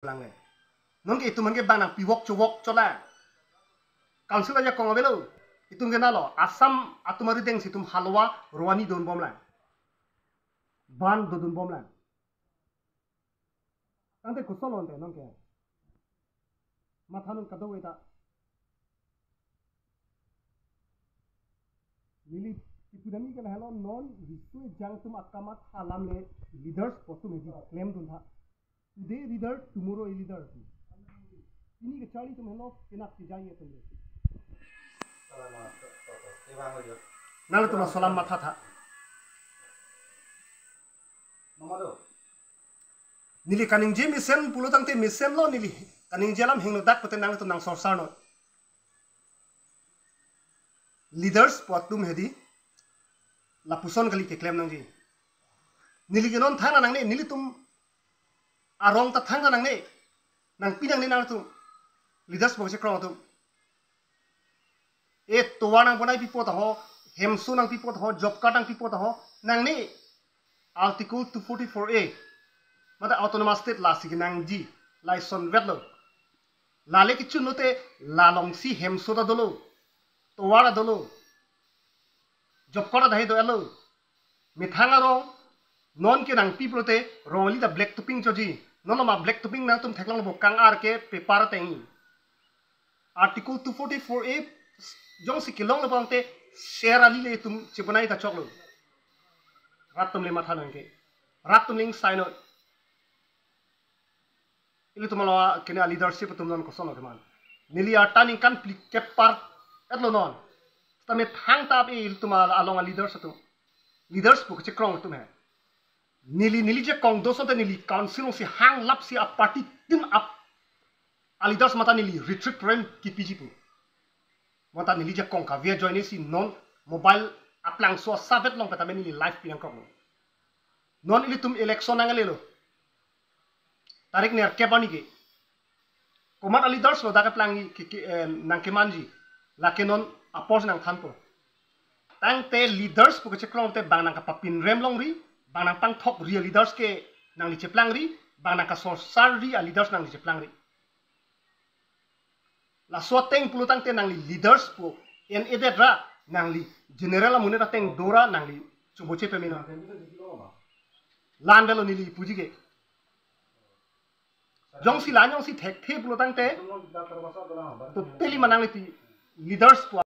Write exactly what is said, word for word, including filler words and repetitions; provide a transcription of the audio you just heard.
lang le. Non ke itum ke bang nangpivok chuvok chot lang. Council ajakong avelo. Itum ke nalo Assam atum arideng si itum halwa rowani donbom lang. Bandh dodunbom lang. Tangte koson lo ante non ke. Matha non kadokave ta. Neli ipu dami ke lahelo, non riso ejang atum akamatha alam le leaders pu atum hedi klemdun tha. Today leader, tomorrow a leader. Pini kacharli atum helo, penap kejai atum le. Nangtum asalam matha tha. Neli kaningje mesen pulo tangte mesen lo neli. Kaningje alam hingno dak pute nangtum nangsorsar non. Leaders pu atum hedi lapuson kali keklem nangji. Neli ke non thang nangne, nelitum arong ta thang nangne. Nangpi nangne nangtum. Leaders pu kachekrong atum. E tovar nangponai pipo ta ho, hemso nangpipo ta ho, job card nangpipo ta ho, nangne Article two forty-four A, mate Autonomous State lasi kenangji, lason vetlo. Lale kechun lote lalongsi hemso ta dolo, tovar ta dolo, job card ta he do-etlo. Methang arong, non ke nangpi pulote rong ali ta black topping choji. Non lo ma black topping nangtum theklongpo, kang-ar ke paper tengji. Article two forty-four A jongsi kelonglo pangte share ali le itum cheponai ta choklo. Rat atum le matha nangke. Rat atum le sign out. Ilitum alo kene a leadership atum non koson lo teman. Neli arta ningkan phlikep par-etlo non. Seta methang ta ave ilitum al-, along a leaders atum. Leaders pu kachekrong atum he. Neli, neli jakong do asonte neli council alongsi hang lapsi a party tin ap a leaders mate neli retreat program kepiji pu. Mate neli jakong kave ajoine si non mobile aplangso asavet long petame neli live pi nangkoklo. Non ilitum election nanglelo. Tarik nerkep arni ke. Komat a leaders lo dak keplang ke, ke, eh, nangkemanji. Lake non apor nangthanpo. Tangte leaders pu kachekrong te bang nangkapapinrem longri, bang nangpangthokri a leaders ke nangli cheplangri, bang nangkasorsarri a leaders nangli cheplangri. Laso ateng pulo tangte nangli leaders pu en-edet ra, nangli general amonit ateng do ra nangli choboche peme non. La-an avelo neli puji ke. Jongsi la-an jongsi thekthe pulo tangte, totally ma nangli ti leaders pu